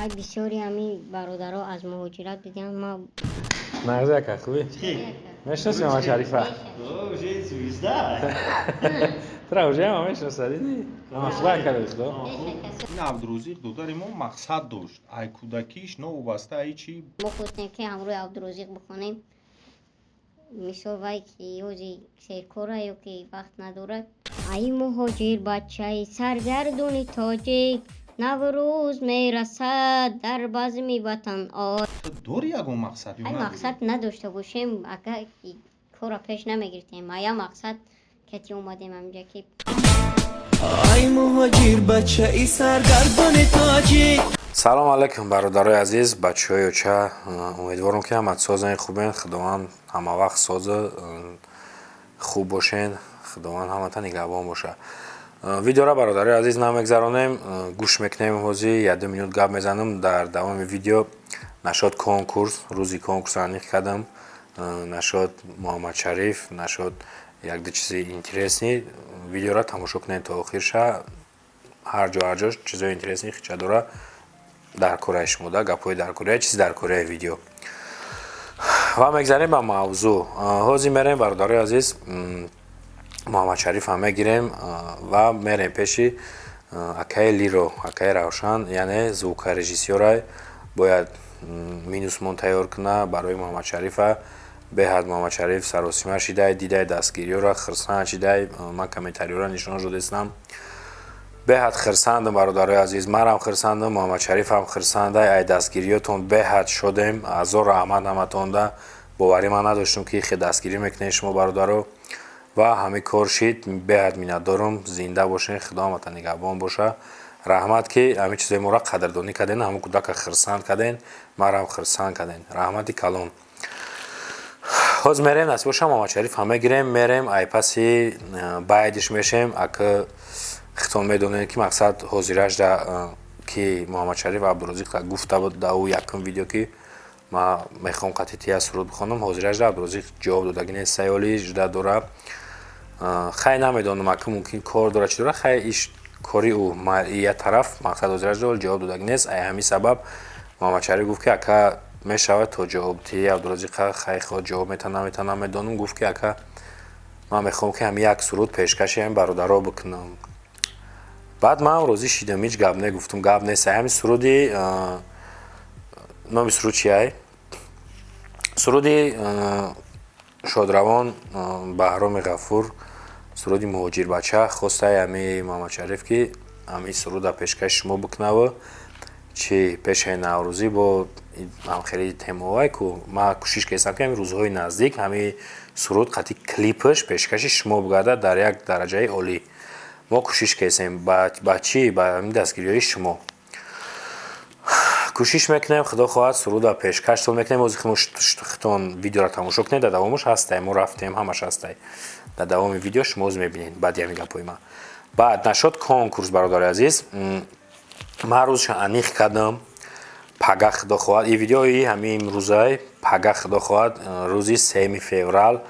Ай, бисёри ҳами бародаро аз муҳоҷират бидиҳанд, ма. Нағз, ака, хубӣ? Мешиноси Мама Шарифа? Уже звезда. Тура уже ҳама мешиноса, дидӣ? Ама хуб, ака, худо. Ин Абдурозиқ додари мо мақсад дошт, ай кӯдакиш новобаста ай чи. Мо хостем, ки ҳамроҳи Абдурозиқ бихонем. Мисол, вай ки ҳози серкора ё ки вақт надорад. Ай муҳоҷир, бачаи саргардони тоҷик, Наврӯз мерасад, дар базми ватан ой. Ту дори ягон мақсад ё Ай, надорӣ? Мақсад надошта бошем, ака, кора пеш намегирифтем. Ая мақсад кати омадем ҳаминҷа ки. Ай муҳоҷир, бачаи саргардони тоҷик. Салом алайкум, бародарои азиз, бачаҳои оча. Умедворам, ки ҳамат созен, хубен. Худованд ҳамавақт соза, хуб бошен. Худованд ҳамата нигаҳбон боша. Видеора, бародарои азиз, намегзаронем, гӯш мекунем. Ҳозир 1-ду минут гап мезанам дар давоми видео. Нашод конкурс, рӯзи конкурс аниқ кардам, нашод Муҳаммадшариф, нашод якду чизи интересный. Видеора тамошо кунед то охирша. Ҳар ҷо, ҳар ҷо чизои интересный хича дора дар кораи шумо да, гапҳои дар корея, чизи дар кореяи видео. Ва мегзарем ба мавзӯъ. Ҳозир мерем, бародарои азиз, Муҳаммадшарифам мегирем ва мерем пеши акаи Лиро, акаи Равшан, яъне звукорежиссёрай. Бояд минусмон тайёр куна барои Муҳаммадшарифа. Беҳад Муҳаммадшариф саросима шидай, дидай дастгириёра, хирсанд шидай. Ман комментариёра нишон додестам. Беҳад хирсандам, бародарои азиз, манам хирсандам, Муҳаммадшарифам хирсандай. Ай дастгириётон беҳад шодем. Ҳазор раҳмат ҳаматонда. Боварӣ ман надоштам, ки хе дастгирӣ мекунед шумо, бародаро, ва ҳамин кор шид. Беҳад миннатдорум. Зинда бошен, Худо ҳамата нигаҳбон боша. Раҳмат, ки ҳамин чизои моро қадрдонӣ карден, ҳамун кӯдака хирсанд карден, марам хирсанд карден. Раҳмати калон. Ҳозир мерем, насиб боша, Муҳаммадшариф ҳам мегирем, мерем, ай паси байдиш мешем. Ака, хитон медонед, ки мақсад ҳозираш да ки Муҳаммадшариф Абдурозиқ гуфта буд да ӯ якум видео, ки ман мехоҳам қатъи тия суруд бихонам. Ҳозираш да Абдурозиқ ҷавоб додагӣ нест, саёли жуда дора. Хай, намедонам, ака, мумкин кор дора, чӣ дора. Хай, иш кори ӯ я тараф. Мақсад, ҳозираш да ҷавоб додагӣ нест. Ай ҳамин сабаб Муҳаммадшариф гуфт, ки ака, мешавад то ҷавобдиҳии Абдурозиқа. Хай, худ ҷавоб мета, намета, намедонам. Гуфт, ки ака, ман мехоҳам, ки ҳамин як суруд пешкаши ҳамин бародаро бикунам. Баъд ман розӣ шидам, ҳеҷ гап негуфтум, гап нест. Ҳамин суруди, номи суруд чиай? Суруди шодравон Баҳроми Ғафур, суруди «Муҳоҷирбача». Хостаи ҳами Муҳаммадшариф, ки ҳамин суруда пешкаши шумо бикунаву чи пешаи Наврӯзӣ бо ҳамхели темаҳое ку. Ман кӯшиш кардам, ки ҳамин рӯзҳои наздик ҳамин суруд қатъи клипаш пешкаши шумо бигардад дар як дараҷаи олӣ. Мо кӯшиш кардем. Ба чӣ? Ба ҳамин дастгириҳои шумо кӯшиш мекунем. Худо хоҳад, суруда пешкаштон мекунем. Ҳозир хитон видеоро тамошо кунед, дар давомаш ҳастай. Мо рафтем, ҳамаш ҳастай дар давоми видео, шумо ҳозир мебинед баъди ҳамин гапҳои ман. Баъд нашод конкурс, бародари азиз, ман рӯзша аниқ кардам. Пага, Худо хоҳад, и видеои ҳамин имрӯзай. Пага, Худо хоҳад, рӯзи 3 феврал,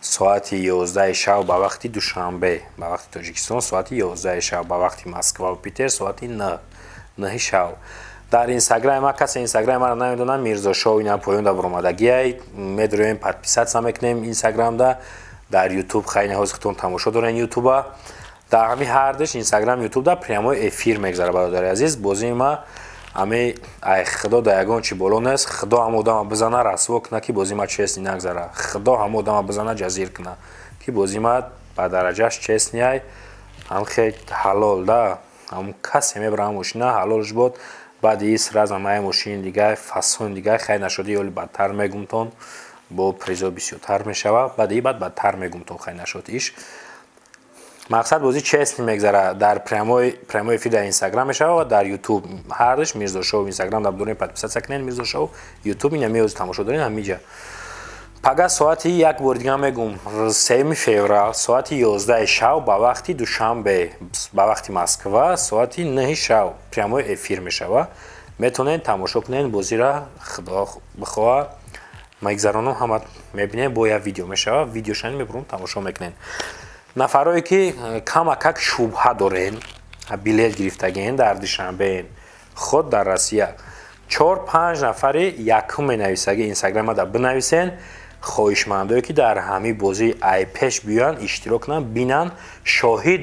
соати 11 шаб ба вақти Душанбе, ба вақти Тоҷикистон соати 11 шаб, ба вақти Москваву Питер соати 9 шаб дар Инстаграми ман. Касе Инстаграми маро намедонам, Мирзошоу, ина поён да буромадагиай, медроем, подписаться мекунем Инстаграмда, дар Ютуб. Хайна, ҳозир худтон тамошо дорен Ютуба. Дар ҳамин ҳардаш, Инстаграм, Ютуб, да прямой эфир мегзара. Бародари азиз, бозии ма ами ай Худо да ягон чи боло нест. Худо ҳама одама бизана, расво куна, ки бозии ма честный нагзара. Худо ҳама одама бизана, ҷазир куна, ки бозии ма ба дараҷааш честный ай, ҳам хел ҳалол да. Ҳамун касе мебара мошина, ҳалолш бод. Баъди ис разам ай мошини дигар, фасон дигар. Хай, нашоди ёли бадтар мегумтон, бо призо бисёртар мешава. Баъди и баъд бадтар мегумтон. Хай, нашод иш. Мақсад, бозӣ честный мегзара, дар прямой эфир дар Инстаграм мешава ва дар Ютуб, ҳардаш Мирзошоу. Инстаграм дар дорем, подписаться кунед, Мирзошоу. Ютуб ина меози, тамошо дорем ҳамиҷа. Пага соати, як бори дига мегум, 3 феврал, соати 11 шаб ба вақти Душанбе, ба вақти Москва соати 9 шаб прямой эфир мешава. Метавонед тамошо кунед бозира. Худо бихоҳад, мегзаронам, ҳама мебинем. Бо як видео мешава, видеошани мебурам, тамошо мекунед. Нафарое ки камакак шубҳа дорен, билет гирифтагиен, дар Душанбеен, худ дар Россия. 4-5 нафари якум менависаги инстаграмада бинависен, хоҳишмандое ки дар ҳамин бозии ай пеш биёянд, иштирок кунанд, бинанд, шоҳид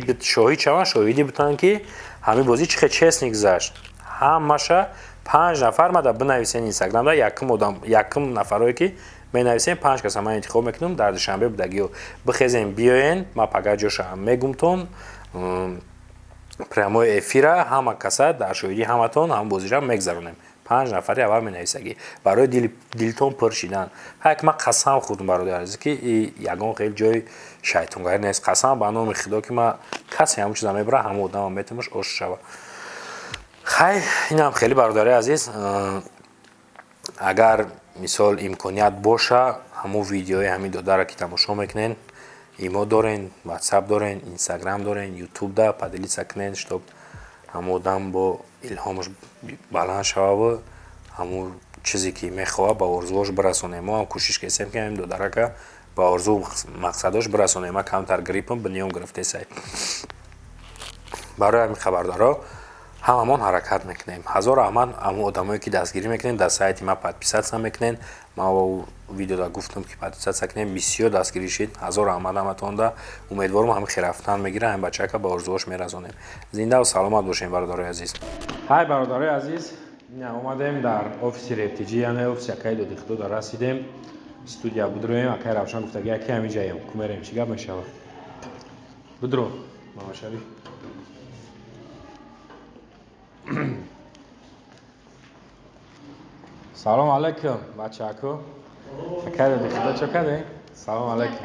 шаванд, шоҳидӣ битонанд, ки ҳамин бозӣ чӣ хел честный гузашт. Ҳамаша 5 нафар мада бинависен инстаграмда, якум одам, якум нафарое ки менависем, 5 каса ман интихоб мекунам. Дар Душанбе будагиё бихезем, биёен, ман пага ҷоша мегумтон, прямой эфира ҳама каса дар шоҳидии ҳаматон ҳам бозиро мегзаронем. 5 нафари аввал менависагӣ барои дилтон пур шидан. Ҳак ман қасам хӯрдум, бародари азиз, ки ягон хел ҷои шайтонгарӣ нест. Қасам ба номи Худо, ки ман касе ҳамон чиза мебара, ҳамон одамам метавонаш ош шава. Хай, инам хеле, бародари азиз, агар мисол имконият боша, ҳамон видеои ҳамин додарро ки тамошо мекунен, имо дорен, ватсап дорен, инстаграм дорен, ютубда поделиться кунен, чтоб ҳамон одам бо илҳомаш баланд шававу ҳамон чизе ки мехоҳад, ба орзуош бирасонем. Мо ҳам кӯшиш кардем, ки ҳамин додарака ба орзу мақсадош бирасонем. Ман камтар гриппам биниём гирифтесай. Барои ҳамин хабардаро ҳамамон ҳаракат мекунем. Ҳазор раҳмат ҳамон одамое ки дастгирӣ мекунем, дар сайти ман подписаться мекунен. Ман видеода гуфтам, ки подписаться кунем, бисёр дастгирӣ шид. Ҳазор раҳмат ҳаматонда. Умедворам, ҳамин хел рафтан мегирам, ҳамин бачака ба орзуош мерасонем. Зиндаву саломат бошем, бародарои азиз. Ҳай, бародарои азиз, ина омадем дар офиси Рептиҷӣ, яъне офиси акаи Додихудода расидем. Студия будроем. Акаи Равшан гуфтаги, яки ҳамин ҷаем, кумерем, чӣ гап мешавад. Будро, Мамашариф. Салом алайкум, бачако. Акаи Додихудо, чо кардем? Салом алайкум.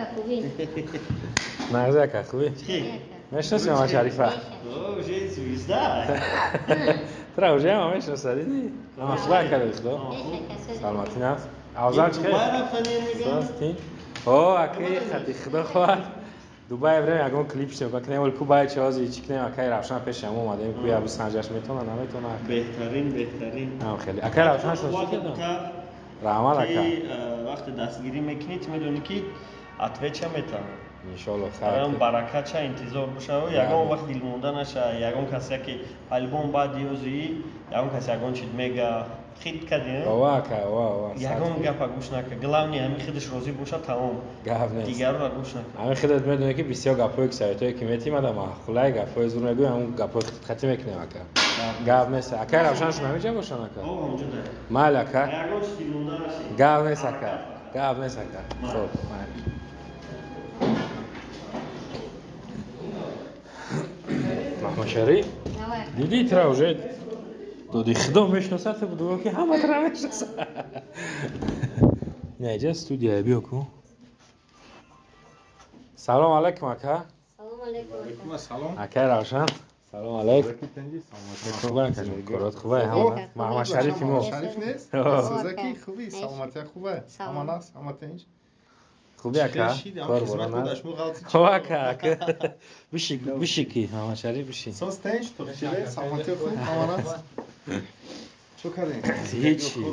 Нағзи, ака, хубӣ? Мешиноси Мамашарифа? Уже звезда. Тра уже ҳама мешиноса, дидӣ? Ама хуб, акаи Додихудо? Саломатӣ, нафс. Авзал чӣ хел? О, акаи хати Худо хоҳад. Дубай брем, ягон клип съёмка кунем, вале ку бай чози чӣ кунем, акаи Равшан пеши ҳам омадем, ку ябу санҷаш метавона, наметавона. Беҳтарин, беҳтарин. Ҳам хеле. Акаи Равшан шумо чӣ кардам? Раҳмат, ака. Вақте дастгирӣ мекунӣ, ту медонӣ, ки отвеча метавон. Иншоалло, хайр. Барам баракатша интизор бошав, ягон вақт дилмонда наша, ягон кас яке альбом баъди ёзи, ягон кас ягон чиз мега, хит кади. Ова, ака, ова, ова. Ягон гапа гӯш нака. Главное, ҳамин худаш розӣ боша, тамом. Гап нест. Дигарро гӯш нака. Ҳамин худат медонӣ, ки бисёр гапҳое ки советое ки метӣ, мада маъқулай, гапҳои зур мегӯӣ, ҳамон гапҳои хати мекунем, ака. Гап нест. Акаи Равшан шумо ҳамин ҷа бошан, ака? О, ҳамҷо да. Майли, ака. Ягон чиз дилмонда наши. Гап нест, ака. Гап нест, ака. Хуб, майли. Маҳмадшариф, дидӣ, тра уже доди Худо мешиносад, ту будуго ки ҳама тра мешиносад. Ина иҷа студия, биё ку. Салом алайкум, ака. Салом алайкум. Салом. Акаи Равшан. Салом алайкум. Хубай, акаҷон, корот хубай, ҳама. Маҳмадшарифи мо. Шариф нест? Сӯзаки хубӣ, саломатия хубай. Ҳама наст, ҳама тинч. Хуби, ака? Кор борона. Хуб, ака, ака. Биши, биши ки, Маҳмадшариф, биши. Соз тинч, тухчиле, саломатия хуб, ҳама наст. Чо кардем? Ҳичи.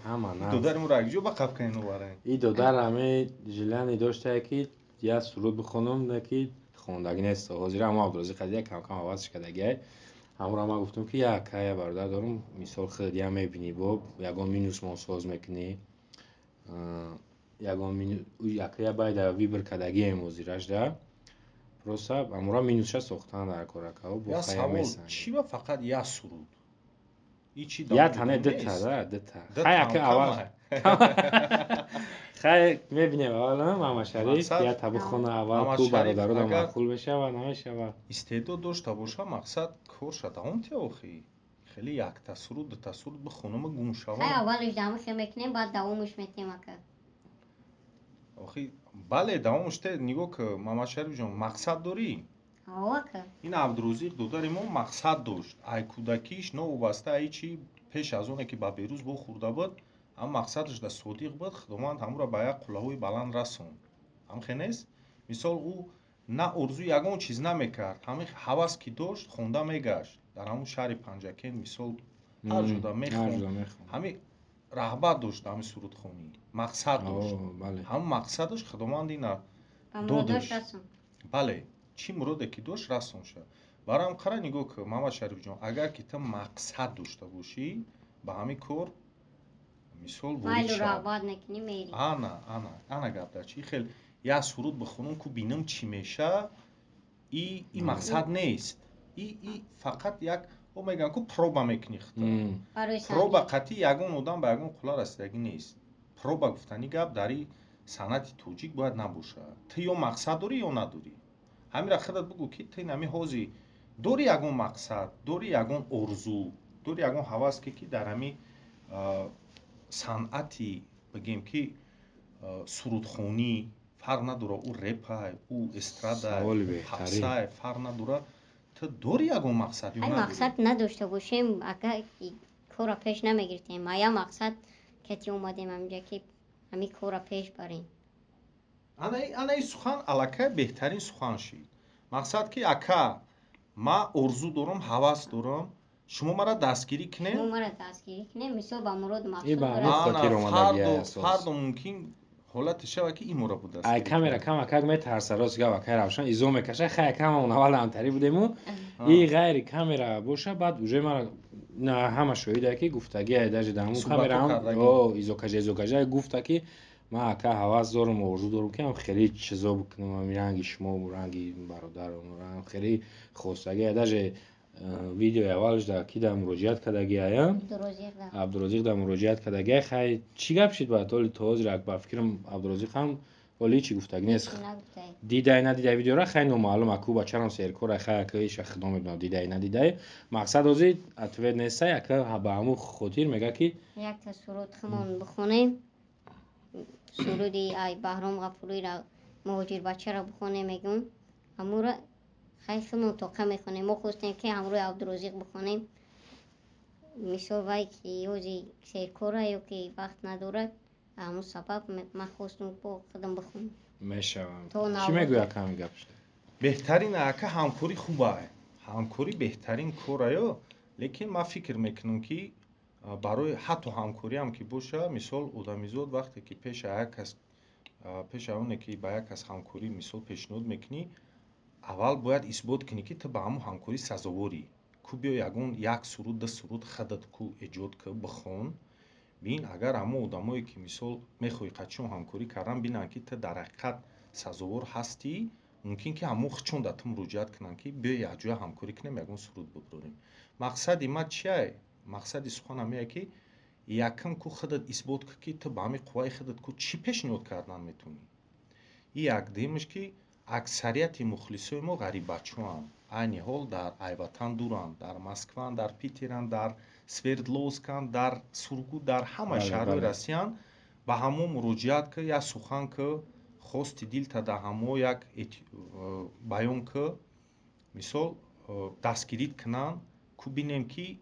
Ҳама наст. Додари моро як ҷо ба қаб кунем оварем. И додар ҳаме желание доштае, ки як суруд бихонам, не ки хондагӣ нест. Ҳозира ҳамо Абдуразиқ қадия кам-кам ҳавасш кардагиай. Ҳамонро ман гуфтам, ки як ака, я бародар дорум, мисол худ я мебинӣ, бо ягон минус мо соз мекунӣ. Ягон ака я байда выбор кардагием ҳозираш да. Просто ҳамонро минусша сохтан дар кор, ака. Я савол, чӣ ба фақат як суруд? Я тане дута да, дута. Хай, ака, аввал хай мебинем, аввал Маҳмадшариф я та бихона, аввал ку бародародам маъқул мешава, намешава. Истеъдод дошта боша, мақсад корша давом тия охи. Хеле якта суруд, дута суруд бихонама, гум шавам. Хай, аввалаш давомша мекунем, баъд давомаш метем, ака. Охи, бале, давомаш те. Нигоҳ ки, Маҳмадшариф ҷон, мақсад дорӣ? Ака. Ин Абдурозиқ додари мо мақсад дошт. Ай кӯдакиш, новобаста ай чи пеш аз оне ки ба Берӯз вохӯрда буд, ҳам мақсадаш да содиқ буд, Худованд ҳамонро ба як қуллаҳои баланд расонд. Ҳамхе нест? Мисол, ӯ на орзуи ягон чиз намекард, ҳамин ҳавас ки дошт, хонда мегашт дар ҳамон шаҳри Панҷакент, мисол, ҳар ҷода мехонд. Ҳамин раҳбат дошт, ҳамин сурудхонӣ мақсад дошт, ҳамон мақсадаш Худованд ина додаш. Бале, чӣ муроде ки дошт, расон шуд. Барои ҳам қара нигоҳ кун, Маҳмадшарифҷон, агар ки ту мақсад дошта бошӣ, ба ҳамин кор мисол ворид шав. Ана ана ана гап дар чи хел як суруд бихонам, ку бинам чӣ меша, и мақсад нест. И фақат як о мегӯям, ку проба мекунӣ худта. Проба қатъи ягон одам ба ягон қулла расидагӣ нест. Проба гуфтани гап дар и санъати тоҷик бояд набошад. Ту ё мақсад дорӣ, ё надорӣ. Ҳамира худат бугӯ, ки ту инами ҳозир дорӣ ягон мақсад, дорӣ ягон орзу, дорӣ ягон ҳавас, ки дар ҳами санъати, бигем ки, сурудхонӣ, фарқ надора ӯ репай, ӯ эстрадай, попсай, фарқ надора, ту дорӣ ягон мақсад ё надорӣ? Мақсад надошта бошем, ака, корро пеш намегирифтем. А я мақсад кати омадем ҳаминҷа, ки ҳамин корро пеш барем. Анаи сухан аллакай беҳтарин сухан шид. Мақсад ки, ака, ман орзу дорам, ҳавас дорам, шумо мара дастгирӣ кунед. Шумо мара дастгирӣ кунед, мисол ба муроду мақсуд. Фардо мумкин ҳолате шава, ки имора будаст. Ай камера кама как метарса, рост гап, акай Равшан изо мекаша. Хай, камамон аввал ҳамтарӣ будему, и ғайри камера боша, баъд уже мара на ҳама шоҳида, ки гуфтагӣ, даже дар ҳамун камера ҳам изокажа изокажа гуфта, ки ман, ака, ҳавас дорам, орзу дорам, ки ҳам хеле чизо бикунам, ҳами ранги шумо, ранги бародарам, хеле хостагӣ. Даже видеои аввалш да ки да муроҷиат кардаги, ая Абдурозиқ да муроҷиат кардаги. Хай, чӣ гап шид баъд? Оли то ҳозир, ба фикрам, Абдурозиқ ҳам оли чӣ гуфтаги нест. Дидай, надидай видеора, хай, номаълум. Аку бачарам серкора, хай, ака, иша худо медонад, дидай, надидай. Мақсад ҳозир ответ нестай, ака, ба ҳамун хотир мега, ки якта суруд хумон бихонем, суруди ай Баҳром Ғафуриро, Муҳоҷирбачаро бихонем, мегӯм. Ҳамура хай хумон тоқа мехонем. Мо хостем, ки ҳамроҳи Абдурозиқ бихонем. Мисол вай ки ҳози серкора ё ки вақт надорад, ҳамун сабаб ман хостум бо худам бихонам. Мешавам. Чӣ мегӯяд, ака, ҳамин гап? Беҳтарин, ака, ҳамкорӣ хуба, ҳамкорӣ беҳтарин кораю. Лекин ман фикр мекунам, ки барои ҳатто ҳамкориам ки боша, мисол, одамизод вақте ки пеша як кас, пеша оне ки ба як кас ҳамкорӣ, мисол, пешниҳод мекунӣ, аввал бояд исбот кунӣ, ки ту ба ҳамун ҳамкорӣ сазоворӣ. Ку биё, ягон як суруд, ду суруд худат ку эҷод ку, бихон, бин, агар ҳамон одамое ки, мисол, мехоҳӣ қачон ҳамкорӣ кардан, бинанд, ки ту дар ҳақиқат сазовор ҳастӣ, мумкин ки ҳамон худшон дар ту муроҷиат кунанд, ки биё, якҷоя ҳамкорӣ кунем, ягон суруд бибарорем. Мақсади ман чия? Мақсади суханам ие, ки якум ку худат исбот кун, ки ту ба ҳамин қувваи худат ку чӣ пешниҳод кардан метавонӣ. И як. Дуюмаш, ки аксарияти мухлисои мо ғариббачаанд, айни ҳол дар айватан дуранд, дар Москваанд, дар Питеранд, дар Свердловсканд, дар Сургут, дар ҳама шаҳрҳои Россиянд. Ба ҳамо муроҷиат ки, як сухан ки, хости дилта дар ҳамо як баён ки, мисол, дастгирит кунанд. Ку бинем, ки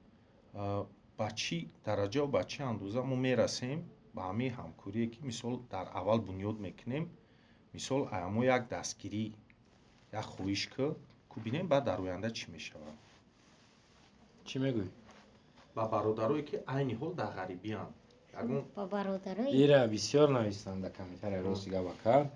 ба чӣ дараҷа, ба чӣ андоза мо мерасем ба ҳамин ҳамкорие, ки, мисол, дар аввал бунёд мекунем. Мисол, мо як дастгирӣ, як хоҳиш ку бинем, баъд дар оянда чӣ мешавад. Чӣ мегӯӣ? Ба бародарое, ки айни ҳол дар ғарибиянд, ягон Ба бародарои Ира бисёр навистанд дар комментария. Рости гап, ака,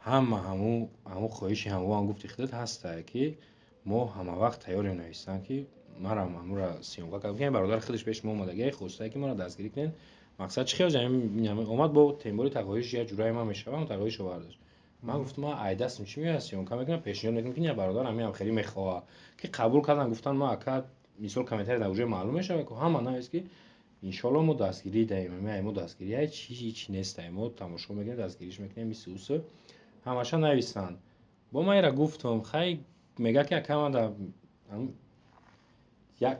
ҳама ҳаму хоҳиши ҳамуам гуфти худат ҳастае, ки мо ҳамавақт тайёрем. Навистанд, ки марам ҳамура съёмка кардам, ки бародар худаш пеши мо омадагия, хостае, ки маро дастгирӣ кунед. Мақсад чӣ хел омад бо тембори тағоиш, як ҷураи ман мешавам, тағоиш овардаш. Ман гуфтам, ман айдастам чӣ меояд, съёмка мекунам, пешниҳод мекунам, ки не, бародар ҳамин хеле мехоҳад, ки қабул кардан. Гуфтан, ма, ака, мисол, комментария дар уже маълум мешавад, ки ҳама навист, ки иншоалло мо дастгирӣ даҳем, ами мо дастгирӣ чи чи нестаем, мо тамошо мекунем, дастгириш мекунем, мисли усу ҳамаша нависанд. Бо ман ира гуфтам, хай, мега, ки ака, ман да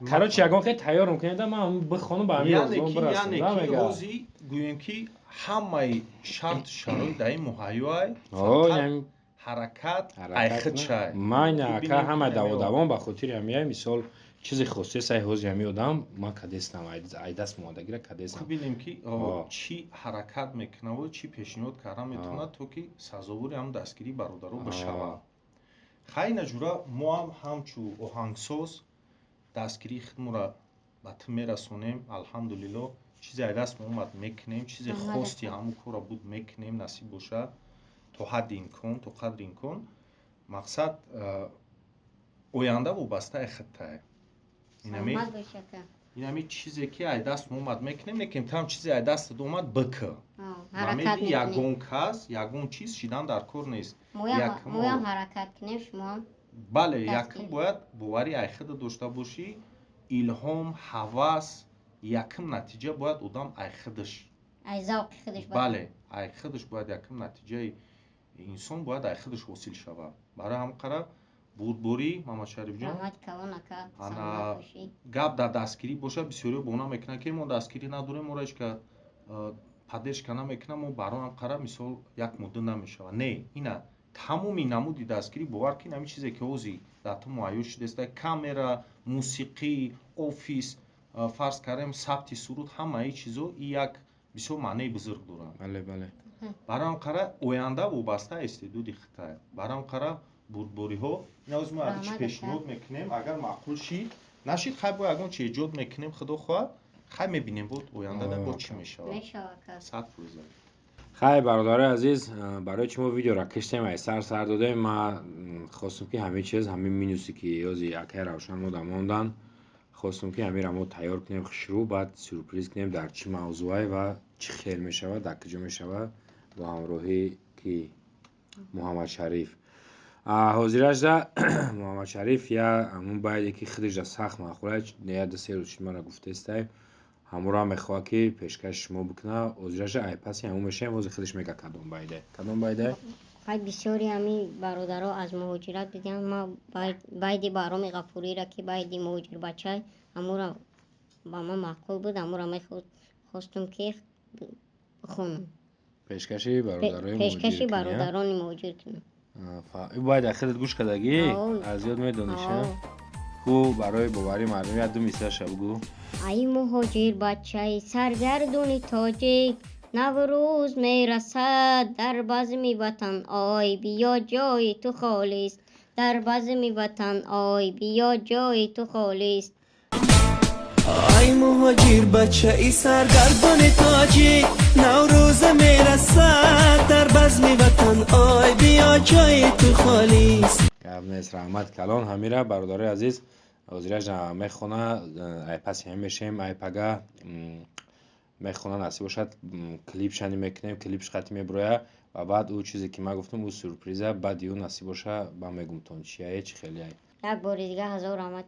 короче, ягон хел тайёрам кунед, ман бихонам, ба ҳамин орзуам бирасам. Яъне ки ҳозир гӯем, ки ҳамаи шарту шароит дар ин муҳайёай, ҳаракат айхудшай. Ман, ака, ҳама даводавон ба хотири ҳамияй, мисол, чизи хосия сай ҳози ҳами одам ман кадестам, айдаст омадагира кадестам. Бинем, ки чӣ ҳаракат мекунаву чӣ пешниҳод карда метавонад, то ки сазовори ҳам дастгирии бародаро бишавад. Хай, наҷура мо ҳам ҳамчу оҳангсоз дастгирии худмонро ба ту мерасонем. Алҳамдулилло, чизе айдаст омад мекунем, чизе хости ҳамун корро буд мекунем, насиб бошад, то ҳадди имкон, то қадри имкон. Мақсад, оянда вобастаи худтае. Саломат бош, ака. Ин ҳами чизе ки ай даст омад мекунем, лекин там чизе ай дастат омад, бик. Ҳаракат Мамеди ягон кас, ягон чиз шидан дар кор нест. Моям ҳаракат кунем, шумоам. Бале, якум бояд боварӣ ай худа дошта бошӣ, илҳом, ҳавас. Якум натиҷа бояд одам ай худаш. Ай завқи худаш. Бале, ай худаш бояд, якум натиҷаи инсон бояд ай худаш ҳосил шавад. Барои ҳам қара бурдборӣ, Мамадшарифҷон. Гап дар дастгирӣ бошад, бисёриҳо бона мекунанд, ки мо дастгирӣ надорем, моро ҳеч ка поддержка намекунам, мо барои ҳам қара мисол як муддат намешавад. Не, ина тамоми намуди дастгирӣ, бовар кин, ҳамин чизе ки ҳозир дар ту муҳайё шудааст, камера, мусиқӣ, офис, фарз кардем, сабти суруд, ҳамаи чизо и як бисёр маънеи бузург дорад. Бале, бале. Барои ҳам қара оянда вобаста истеъдоди хитай. Барои ҳам қара бурдбориҳо. Ин мо чи пешниҳод мекунем, агар маъқул шид, нашид, хай, бо ягон чи эҷод мекунем, худо хоҳад, хай, мебинем, буд оянда бо чӣ мешавад, 100%. Хай, бародарои азиз, барои чи мо видеоро киштем, ай сар сар додем? Ма хостум, ки ҳамин чиз, ҳамин минусе ки ёзи акай Равшан мода мондан, хостум, ки ҳаминро мо тайёр кунем хушрӯ, баъд сюрприз кунем, дар чӣ мавзӯае ва чӣ хел мешавад, дар куҷо мешавад, бо ҳамроҳӣ ки Муҳаммадшариф. Ҳозирашда Муҳаммадшариф я ҳамун байде, ки худашда сахт маъқула, я 2-3 рӯз шуд мара гуфтестай, ҳамонро мехоҳад, ки пешкаши шумо бикунад. Ҳозираша айпаси ҳамон мешавем. Ҳозир худаш мега, кадом байде, кадом байде. Хай, бисёри ҳамин бародаро аз муҳоҷират бидиҳанд. Ма байди Баҳроми Ғафуриро, ки байди муҳоҷирбачай, ҳамонро ба ман маъқул буд, ҳамонро мехостум, ки бихонам. Пешкаши бародарои. Пешкаши бародарони муҳоҷир кунам. Бояд ахират гӯш кардагӣ, аз ёд медониш ку? Барои боварии мардум як ду мисраша бугӯ. Ай муҳоҷир бачаи саргардуни тоҷик, Наврӯз мерасад дар базми ватан, ой биё, ҷои ту холист, дар базми ватан, ой биё, ҷои ту холист. Ай муҳоҷир бачаи саргардони тоҷик, Наврӯза мерасад дар базми ватан, ой биё, ҷои ту холист. Гап нест, раҳмат калон. Ҳамира, бародарои азиз, ҳозираш мехона, ай паси ҳам мешем, ай пага мехона, насиб бошад, клип шани мекунем, клипш қатӣ мебироя ва баъд ӯ чизе ки ман гуфтам, ӯ сюрприза. Баъди ӯ, насиб боша, ба мегумтон чияе, чӣ хелияй. Як бори дига ҳазор раҳмат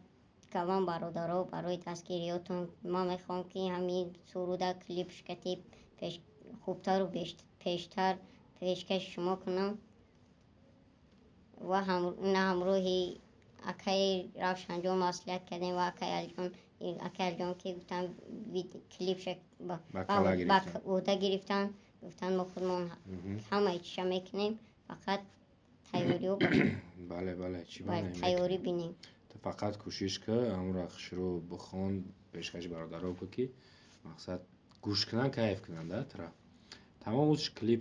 калон, бародаро, барои дастгириётон. Ман мехоҳам, ки ҳамин суруда клипш кати хубтару пештар пешкаши шумо кунам ва на ҳамроҳи акаи Равшанҷон маслиҳат кардем ва акаи Алиҷон, акаи Алиҷон ки гуфтан, клипша ба ӯҳда гирифтан, гуфтан, мо худмон ҳамаи чиша мекунем, фақат тайёриҳо. Бале, бале, чӣ? Тайёрӣ бинем. Ту фақат кӯшиш ки ҳамонро хушрӯ бихон, пешкаши бародаро ку, ки мақсад гӯш кунанд, кайф кунанд тра. Тамом, уш клип,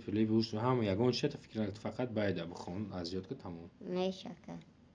ҳама ягон чиз фикр накун, фақат байда бихон, аз ёд ку, тамом. Мешака.